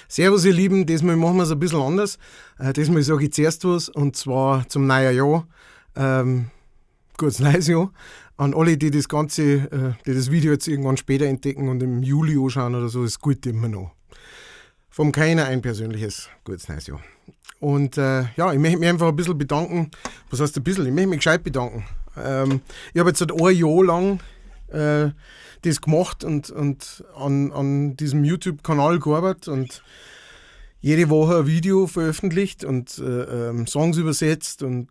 Servus ihr Lieben, diesmal machen wir es ein bisschen anders. Diesmal sage ich zuerst was, und zwar zum neuen Jahr. Gutes neues Jahr. An alle, die das Ganze, die das Video jetzt irgendwann später entdecken und im Juli anschauen oder so, ist gut immer noch. Vom Keiner ein persönliches gutes neues Jahr. Und ja, ich möchte mich einfach ein bisschen bedanken. Was heißt ein bisschen? Ich möchte mich gescheit bedanken. Ich habe jetzt seit ein Jahr lang das gemacht und an diesem YouTube-Kanal gearbeitet und jede Woche ein Video veröffentlicht und Songs übersetzt und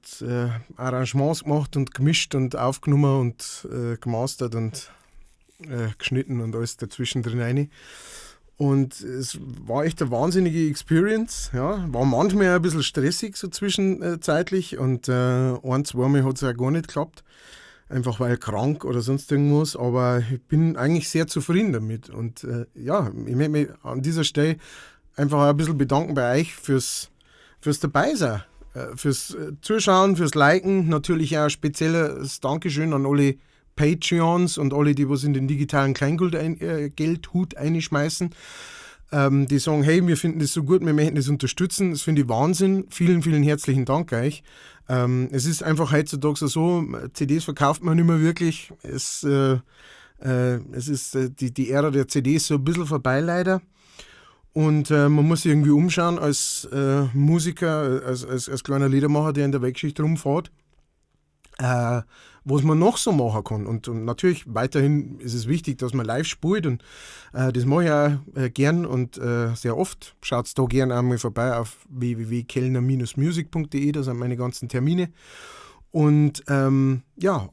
Arrangements gemacht und gemischt und aufgenommen und gemastert und geschnitten und alles dazwischen drin rein. Und es war echt eine wahnsinnige Experience. Ja. War manchmal ein bisschen stressig so zwischenzeitlich und ein, zweimal hat es auch gar nicht geklappt. Einfach weil krank oder sonst irgendwas, aber ich bin eigentlich sehr zufrieden damit. Und ja, ich möchte mich an dieser Stelle einfach auch ein bisschen bedanken bei euch fürs Dabeisein, fürs Zuschauen, fürs Liken. Natürlich auch ein spezielles Dankeschön an alle Patreons und alle, die was in den digitalen Kleingeldhut einschmeißen, die sagen, hey, wir finden das so gut, wir möchten das unterstützen. Das finde ich Wahnsinn. Vielen, vielen herzlichen Dank euch. Es ist einfach heutzutage so, CDs verkauft man nicht mehr wirklich. Es ist die Ära der CDs so ein bisschen vorbei leider. Und man muss sich irgendwie umschauen als Musiker, als kleiner Liedermacher, der in der Weltgeschichte rumfährt, was man noch so machen kann. Und natürlich weiterhin ist es wichtig, dass man live spielt und das mache ich auch gern und sehr oft. Schaut da gern einmal vorbei auf www.kellner-music.de, da sind meine ganzen Termine. Und ja,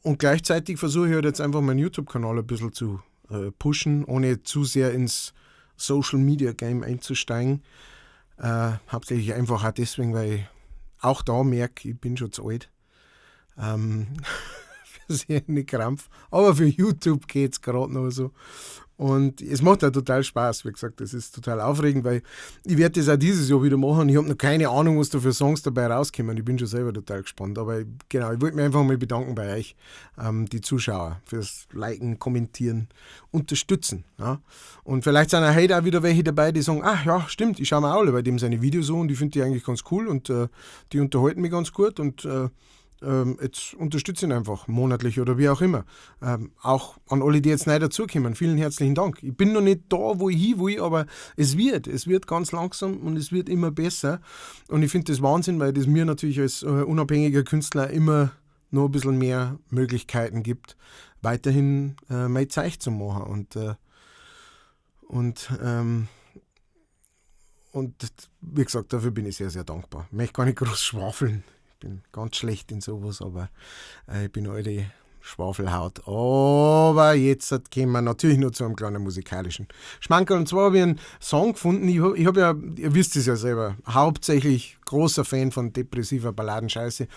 und gleichzeitig versuche ich halt jetzt einfach meinen YouTube-Kanal ein bisschen zu pushen, ohne zu sehr ins Social Media Game einzusteigen. Hauptsächlich einfach auch deswegen, weil ich auch da merke, ich bin schon zu alt. Für sehr eine Krampf. Aber für YouTube geht's gerade noch so. Und es macht auch total Spaß, wie gesagt, das ist total aufregend, weil ich werde das auch dieses Jahr wieder machen. Ich habe noch keine Ahnung, was da für Songs dabei rauskommen. Ich bin schon selber total gespannt. Aber genau, ich wollte mich einfach mal bedanken bei euch, die Zuschauer, fürs Liken, Kommentieren, Unterstützen. Ja. Und vielleicht sind auch heute auch wieder welche dabei, die sagen, ach ja, stimmt, ich schaue mir auch alle bei dem seine Videos an und ich finde die eigentlich ganz cool und die unterhalten mich ganz gut und jetzt unterstütze ihn einfach monatlich oder wie auch immer. Auch an alle, die jetzt neu dazukommen, vielen herzlichen Dank. Ich bin noch nicht da, wo ich hin will, aber es wird ganz langsam und es wird immer besser. Und ich finde das Wahnsinn, weil das mir natürlich als unabhängiger Künstler immer noch ein bisschen mehr Möglichkeiten gibt, weiterhin mein Zeug zu machen. Und wie gesagt, dafür bin ich sehr, sehr dankbar. Ich möchte gar nicht groß schwafeln. Bin ganz schlecht in sowas, aber ich bin alte Schwafelhaut. Aber jetzt kommen wir natürlich nur zu einem kleinen musikalischen Schmankerl. Und zwar habe ich einen Song gefunden. Ich hab ja, ihr wisst es ja selber, hauptsächlich großer Fan von depressiver Balladenscheiße.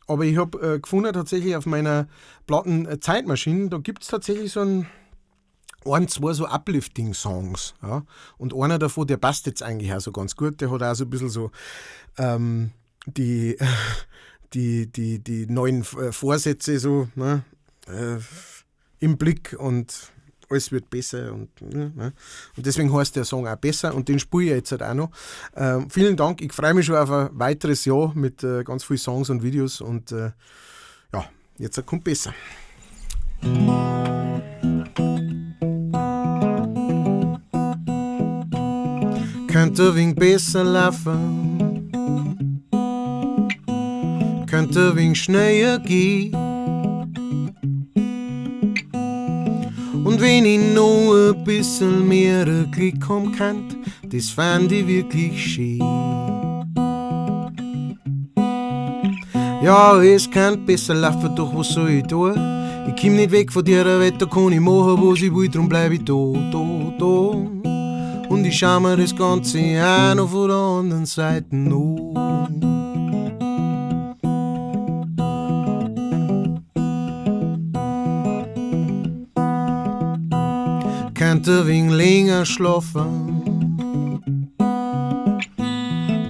Aber ich habe gefunden tatsächlich auf meiner Platten Zeitmaschine, da gibt es tatsächlich so ein, zwei so Uplifting-Songs. Ja? Und einer davon, der passt jetzt eigentlich auch so ganz gut, der hat auch so ein bisschen so die neuen Vorsätze so, ne, im Blick und alles wird besser und, ne. Und deswegen heißt der Song auch besser und den spiele ich jetzt halt auch noch. Vielen Dank, ich freue mich schon auf ein weiteres Jahr mit ganz vielen Songs und Videos und ja, jetzt kommt besser. Könnte ein wenig besser laufen, könnte ein wenig schneller gehen. Und wenn ich noch ein bisschen mehr Glück haben kann, das fand ich wirklich schön. Ja, es kann besser laufen, doch was soll ich tun? Ich komm nicht weg von der Welt, da kann ich machen, was ich will, drum bleib ich da, da, da. Und ich schau mir das Ganze auch noch von der anderen Seite an. Könnte ein wenig länger schlafen,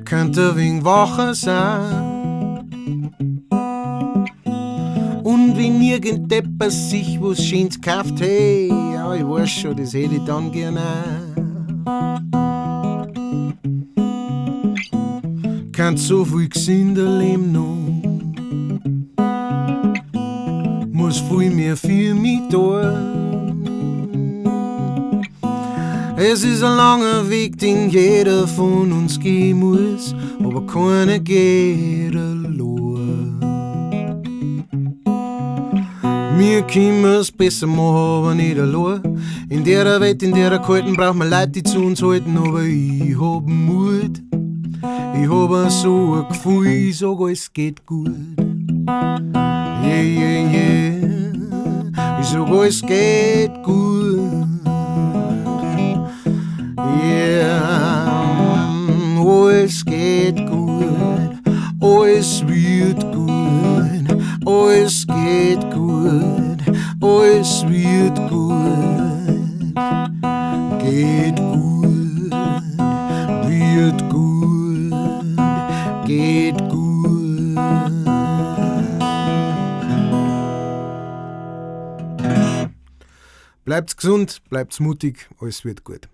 könnte ein wenig wacher sein. Und wenn irgendetwas sich was Schönes kauft, hey, ja, ich weiß schon, das hätte ich dann gern auch. Könnt so viel gesünder leben noch. Muss viel mehr für mich tun. Es ist ein langer Weg, den jeder von uns gehen muss, aber keiner geht allein. Mir können es besser machen, aber nicht allein. In der Welt, in der kalten, braucht man Leute, die zu uns halten, aber ich hab Mut. Ich hab so ein Gefühl, ich sag, alles geht gut. Yeah, yeah, yeah. Ich sag, alles geht gut. Yeah, alles geht gut, alles wird gut, alles geht gut, alles wird gut, geht gut, wird gut, geht gut. Bleibt's gesund, bleibt's mutig, alles wird gut.